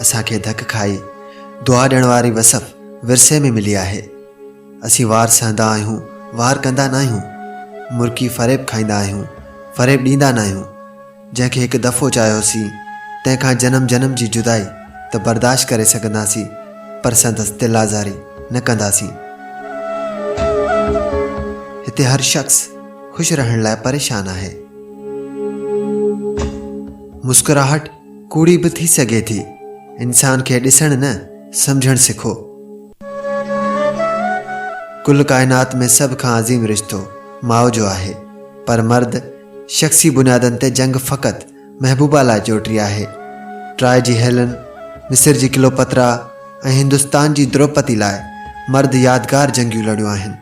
اسان کي ڌڪ کائي دعا ڏيڻ واري وصف ورثي ۾ ملي آهي. اسين وار سهندا آهيون، وار ڪندا ناهيون. مرڪي فريب کائيندا آهيون، فريب ڏيندا ناهيون. جنهن کي هڪ دفعو چاهيوسين، تنهن کان جنم جنم جي جدائي ته برداشت ڪري سگهنداسين، پر سندس دل آزاري نه ڪنداسين. هتي هر شخص خوش رهڻ لاء پريشان آهي. مسڪراهٽ ڪوڙي به ٿي سگهي ٿي. انسان کي ڏسڻ نه سمجهڻ سکو. ڪل ڪائنات ۾ سڀ کان عظيم رشتو ماء جو آهي، پر مرد شخصي بنيادن تي جنگ فقط محبوبا لاء جوٽي آهي. ٽرائي جي هيلن، مصر جي قلوپطرا ۽ هندستان جي دروپتي لاء مرد يادگار جنگيون لڙيون آهن.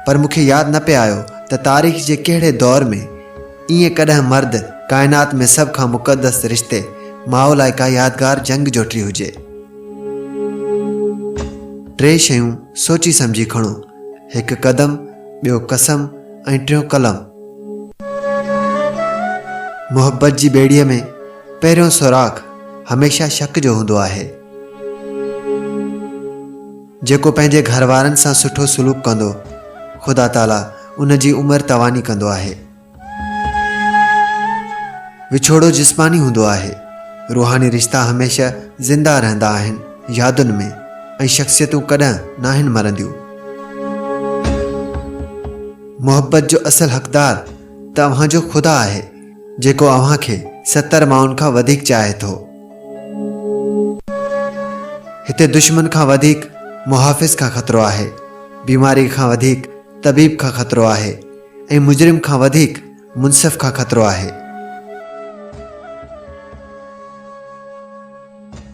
پر مون کي ياد نه پئي آيو ته تاريخ جي ڪهڙي دور ۾ ائين ڪڏهن مرد ڪائنات ۾ سڀ کان مقدس رشتي ماء لاء ڪا يادگار جنگ جوٽي هجي. ٽي شيون سوچي سمجهي کڻو، هڪ قدم، ٻيو قسم ۽ ٽيون قلم. محبت جي ٻيڙيء ۾ پهريون سوراخ هميشه شڪ جو هوندو آهي. جيڪو پنهنجي گهر وارن سان سٺو سلوڪ ڪندو، خدا تعاليٰ ان جي عمر تواني ڪندو آهي. وڇوڙو جسماني هوندو آهي، روحاني رشتا هميشه زنده رهندا آهن يادن ۾ ۽ شخصيتون ڪڏهن ناهن مرنديون. محبت جو اصل حقدار ته اوهان جو خدا آهي، جيڪو اوهان کي 70 مائن کان وڌيڪ چاهي ٿو. هتي دشمن کان وڌيڪ محافظ کان خطرو آهي، بيماري کان وڌيڪ طبيب کان خطرو آهي ۽ مجرم کان وڌيڪ منصف کان خطرو آهي.